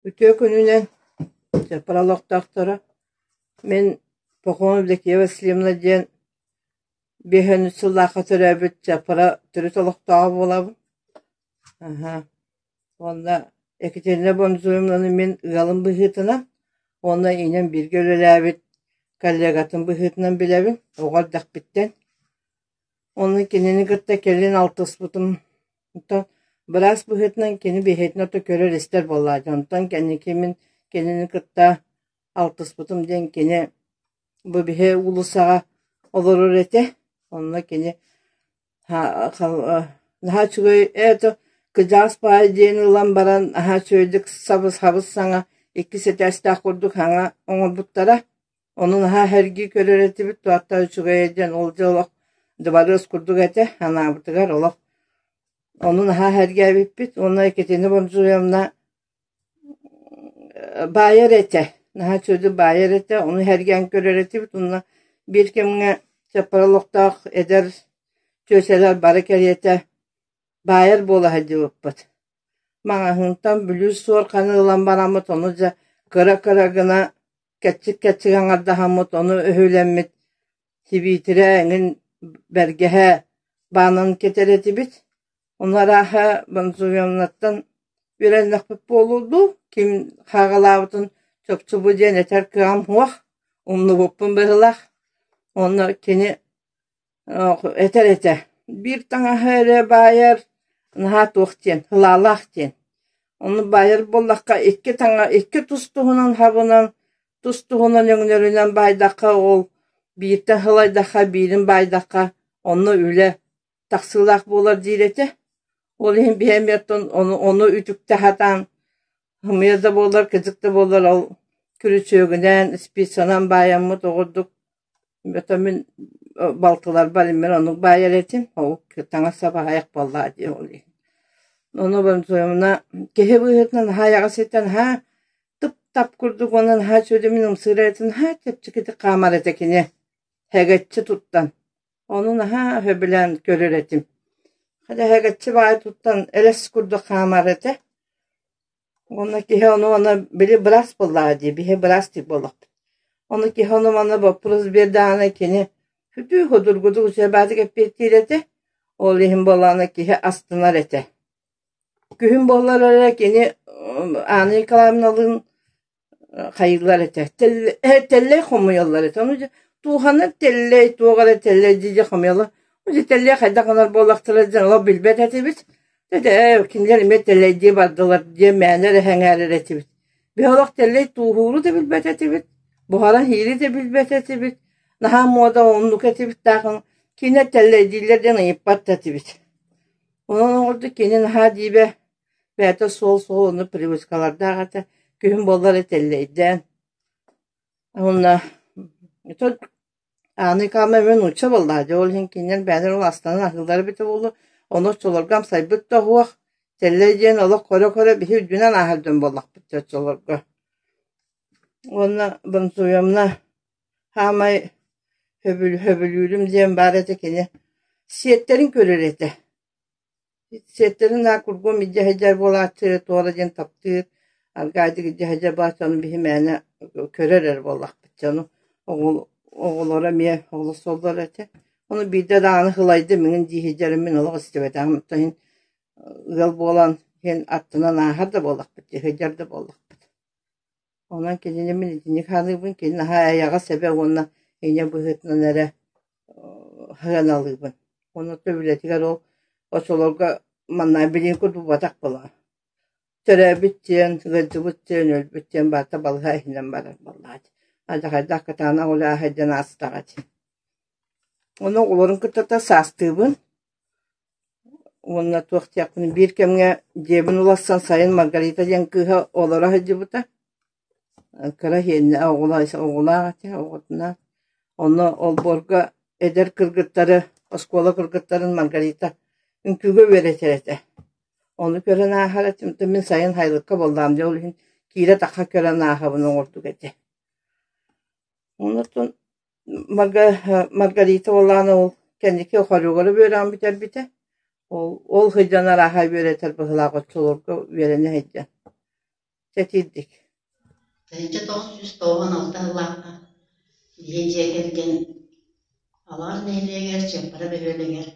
Үтүө күнүнэн, Чаппара олохтоохторо! Мин Пахомова Евдокия Васильевна диэн 53 сыллаахха төрөөбүт Чаппара төрүт олохтооҕо буолабын. Аһа. Уонна Екатерина Бонзуевнаны мин ыалым быһыытынан уонна инэм бииргэ үлэлээбит коллегатын быһыытынан билэбин оҕо эрдэхпиттэн. Онно кинини кытта кэлин алтыспытым. Онтон быраас быһыытынан кини биһиэтин ото көрөр-истэр буоллаҕа. Онтон кэнники мин кинини кытта алтыспытым диэн кини бу биһи уулуссаҕа олорор этэ. Онно кини наһаа үчүгэй это кыдьаас баай диэн ылан баран наһаа үчүгэйдик сабыс-сабыс саҥа иккис этээстээх курдук саҥа оҥорбуттара. Ону наһаа сэргии көрөр этибит, туохтан үчүгэйэ диэн ол дьэ олох дыбарыас курдук этэ, анаабытыгар олох ону наһаа сэргээбиппит уонна Екатерина Бонжуевна баайар этэ, наһаа үчүгэйдик баайар этэ, ону сэргээн көрөр этибит уонна биир кэмҥэ Чаппара олохтоох эдэр чүөчэлэр бары кэриэтэ баайар буола сылдьыбыппыт. Маҕаһыынтан Бүлүү суорҕаны ылан бараммыт ону дьэ кыра-кыра гына кэччик-кэччик аҥардаһаммыт ону өһүлэммит сибиитирэ эҥин бэргэһэ баанан кэтэр этибит. Ону арааһа Бонзуевнаттан үөрэннэхпит буолуо дуу, ким хааҕалаабытын чопчу бу диэн этэр кыаҕым суох, умнубуппун быһыылаах. Уонна кини этэр этэ: биир таҥаһы эрэ баайар наһаа туох диэн, сылаалаах диэн. Ону баайар буоллахха икки таҥа икки тус-туһунан хабынан, тус-туһунан өҥнөрүнэн баайдахха ол бииртэн сылайдахха биирин баайдахха онно үлэ тахсыылаах буолар диир этэ. Ол иһин биһи эмиэ оттон ону, ону үтүктэ сатаан сымыйа да буоллар, кыдьык да буоллар ол күрүчүөгүнэн, спицанан баайаммыт оҕурдук Это мин балтыларбар иммин оннук баайар этим, ол таҥас-сап аҕыйах буоллаҕа дии ол иһин. Ону Бонзуевна киһи быһыытынан наһаа айаҕас этэ, наһаа тып-тап курдук уонна наһаа үчүгэй мин ымсыырар этим, наһаа чэпчэкитик хаамар этэ кини, һэгэччи туттан. Ону наһаа сөбүлээн көрөр этим. Хата һэгэччи баҕайы туттан элэс курдук хаамар этэ. Уонна киһи ону-маны били быраас буоллаҕа дии, биһи быраас диир буоллахпыт. Ону киһи ону-маны боппуруос биэрдэҕинэ кини сүтүү судургутук үчүгэйдик эппиэттиир этэ. Ол иһин буоллаҕына киһи астынар этэ. Күһүн буоллар эрэ кини Анна Николаевналыын хайыыллар этэ, тэллэй хомуйаллар этэ. Ону дьэ туоханан тэллэй, туох эрэ тэллэй дии-дии хомуйаллар. Дьэ тэллэй хайдах гынар буоллахтара диэн олох билбэт этибит. Дьэ кинилэр эмиэ тэллэйдии бардылар диэн мээнэ эрэ сэҥээрэр этибит. Биһи олох тэллэй тууһууру да билбэт этибит, буһаран иһиири да билбэт этибит, наһаа муода оннук этибит даҕаны кинилэр тэллэйдииллэр диэн ыйыппат да этибит. Онон оҕолордук кини наһаа дьиибэ Бэйэтэ суол-суол оннук привычкалардаах этэ, күһүн буоллар тэллэйдээн уонна Аана Николаевна нуучча буоллаҕа дии, ол иһин кинилэр бэйэлэрэ ол астанан аһыыллара эбитэ буолуо, ону оччолорго амсайбыт да суох, тэллэй диэн олох көрө-көрө биһи үрдүнэн ааһар дьон буоллахпыт дии оччолорго. Уонна Бонсуйамна саамай сөбүлүүрүм диэн баар этэ кини сиэттэрин көрөр этэ. Сиэттэрин наар кургуом илдьэ сылдьар буолааччы, туора диэн таптыыр, аргаайдык илдьэ сылдьар буолааччы, ону биһи мээнэ көрөр эрэ буоллахпыт дьэ, ону оҕолоро эмиэ олорсоллор этэ. Ону биирдэ даҕаны сылайдым иҥин дии сылдьарым мин олох истибэтэҕим, оттон иһин ыал буолан иһин аттынан ааһар да буоллахпыт дии, сылдьар да буоллахпыт. Онон кинини мин итинник саныыбын, кини наһаа эйэҕэс эбэ уонна ийэ быһыытынан эрэ сыаналыыбын. Онон үлэтигэр ол оччолорго манна билигин курдук буолбатах буоллаҕа. Төрөөбүт диэн, ыалдьыбыт диэн, өлбүт диэн барыта балыыһа иһинэн барар буоллаҕа дии. Алдьархайдаах кытаанах үлэ сылдьан аастаҕа дии. Ону оҕолорун кытта саастыыбын уонна туох диэхпин биир кэмҥэ дьиэбин уларсан сайын Маргарита диэн кыыһа олоро сылдьыбыта. Кыра иһиэннэ оҕолоох этэ, оҕотунаан. Онно олбуорга эдэр кыргыттары, оскуола кыргыттарын Маргарита үҥкүүгэ үөрэтэр этэ. Ону көрөн ааһар этим, мин сайын сайылыкка буоллаҕым дии, ол иһин киирэ-тахха көрөн ааһабын оҥордук этэ. Онтон Маргарита уоллаана ол кэнники хореограф үөрэҕин бүтэрбитэ. Ол, ол сылдьан арааһа үөрэтэр быһыылаах оччолорго үөрэнэ сылдьан. Тэтиирдик 1996 сыллаахха биһи дьиэ кэргэн Алаас нэһилиэгэр Чыаппара бөһүөлэгэр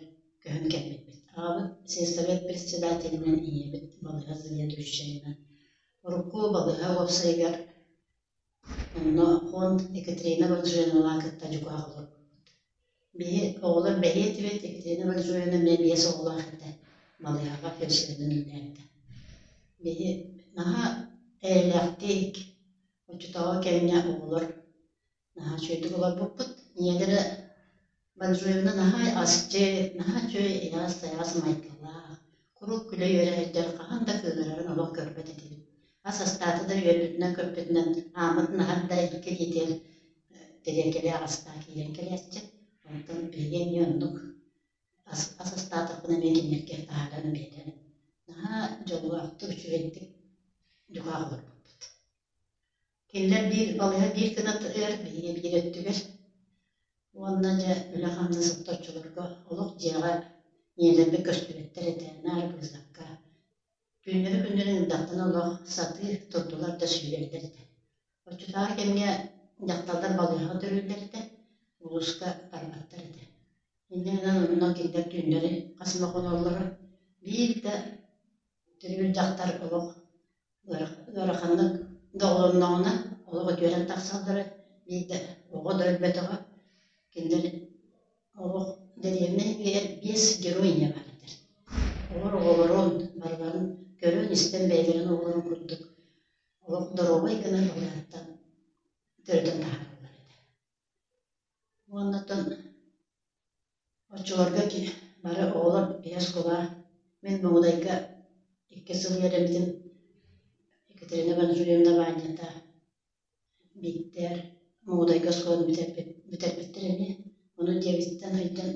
көһөн кэлбиппит. Аҕабыт сельсовет председателинэн, ийэбит балыыһа заведующайынан. Урукку балыыһа уопсайыгар онно фонд Екатерина Баджуевналаан кытта дьукаах олорбуппут. Биһи оҕолор бэһиэ этибит, Екатерина Баджуевна эмиэ биэс оҕолоох этэ, балыыһаҕа фельдшеринэн үлэлээбитэ. Биһи наһаа эйэлээхтик, оччотооҕу кэмҥэ оҕолор наһаа үчүгэйдик олорбуппут. Ийэлэрэ Баджуевна наһаа асчыт, наһаа үчүгэй эйэҕэс-сайаҕас майгылаах, куруук күлэ-үөрэ сылдьар, хаһан да кыыһырарын олох көрбөт этибит. Ас астаата да үөрбүтүнэн-көппүтүнэн ааммытын аһар да икки илиитигэр тэриэлкэлээх астаах киирэн кэлээччи. Онтон биһиги эмиэ оннук ас, ас астаатахпына эмиэ кинилэргэ таһааран биэрэн наһаа дьоллоохтук, үчүгэйдик дьукаах олорбуппут. Кинилэр биир балыыһа биир кынатыгар, биһиги биир өттүгэр. Уонна дьэ үлэ-хамнас оччолорго олох дьиэҕэ ийэлэрбит көстүбэттэр этэ, наар быысапка. Түүннэри-күннэри ыҥырдахтарына олох сатыы турдулар да сүүрэллэр этэ. Оччотооҕу кэмҥэ дьахталлар балыыһаҕа төрүүллэр этэ, улууска барбаттар этэ. Инньэ гынан онно кинилэр түүннэри хас эмэ хоноллоро. Биир да төрүүр дьахтар олох ыараханнык доҕолонноҕуна олох үтүөрэн тахсаллара, биир да оҕо да өлбөтөҕө. Кинилэр олох дэриэбинэ иһигэр биэс герой ийэ баар этэр. Олор оҕолорун барыларын көрөн-истэн бэйэлэрин оҕолорун курдук олох доруобай гына балыыһаттан төрөтөн таһаараллар этэ. Уонна оттон оччолорго бары оҕолор ийэ оскуола мин Муҥудайга икки сыл үөрэммитим. Екатерина Ванжурьевна Ванята Бииктэр Муҥудайга оскуоланы бүтэрбиттэр эмиэ. Ону дьиэбититтэн сылдьан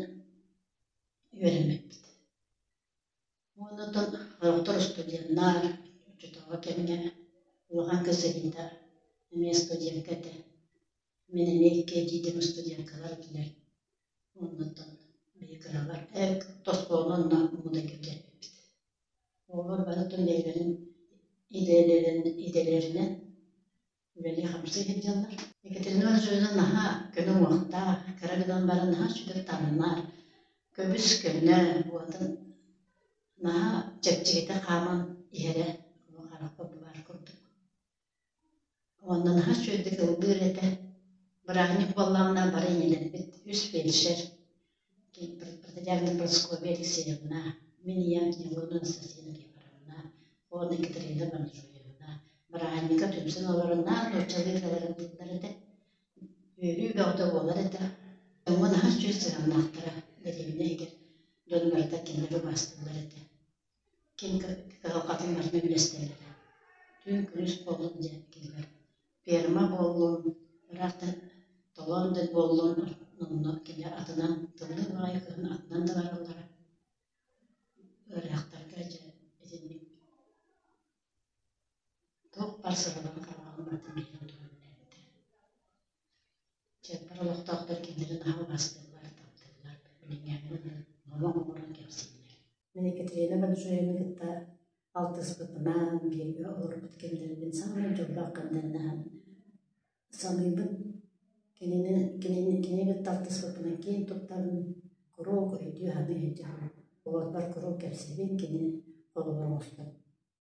үөрэммиппит. Уонна оттон сорохтор студеннар, оччотооҕу кэмҥэ улахан кысыһыыта эмиэ студентка этэ. Мин эмиэ икки эдьиийдэрим студенткалар этилэр. Оннуттан биһи кыралар тоскуоланы онно Муҥудайга бүтэрбиппит. Оҕолор бары оттон бэйэлэрин идэлэринэн үлэлии-хамсыы сылдьаллар. Екатерина Владимировна наһаа көнө уҥуохтаах, кыра гынан баран наһаа үчүгэй таҥнар, көбүс-көнө, уотун наһаа чэпчэкитэ хааман иһэрэ харахпар баар курдук. Уонна наһаа үчүгэйдик ыллыыр этэ. Бырааһынньык буоллаҕына бары ийэлэрбит үс фельдшер Протодьякон Прасковья Алексеевна, мин ийэм Нелона Анастасия Никифоровна уонна Екатерина Бонжуевна бырааһынньыкка түмсэн олорон наар нууччалыы ырыаларын ыллыыллар этэ. Үөрүү бөҕөтө буолар этэ. Дьоҥҥо наһаа үчүгэй сыһыаннаахтара дэриэбинэ иһигэр дьон барыта кинилэри убаастыыллар этэ. Ким кыһалҕатын барытын үллэстэллэрэ. Түүн күнүс буоллун диэн кинилэр ферма буоллун, ыраах да толоон да буоллун, онно кини атынан тымныы баҕайы кыһын атынан да бараллара. Ыарыһахтарга дьэ итинник туох баар сыраларын хараҕын барытын биэрэн туран үлэлээбиттэрэ. Чыаппар олохтоохтор кинилэри наһаа убаастыыллар, таптыыллар, билиҥҥээҥҥэ номох оҥорон кэпсииллэр. Мин Екатерина Бонжуеваны кытта алтыспыппынан, бииргэ олорбут кэмнэрбин саамай дьоллоох кэмнэринэн саныыбын. Кинини, кинини, кинини кытта алтыспыппынан киэн туттабын, куруук өйдүү-саныы сылдьабын. Олорбор куруук кэпсиибин, кини холобур оҥостобун.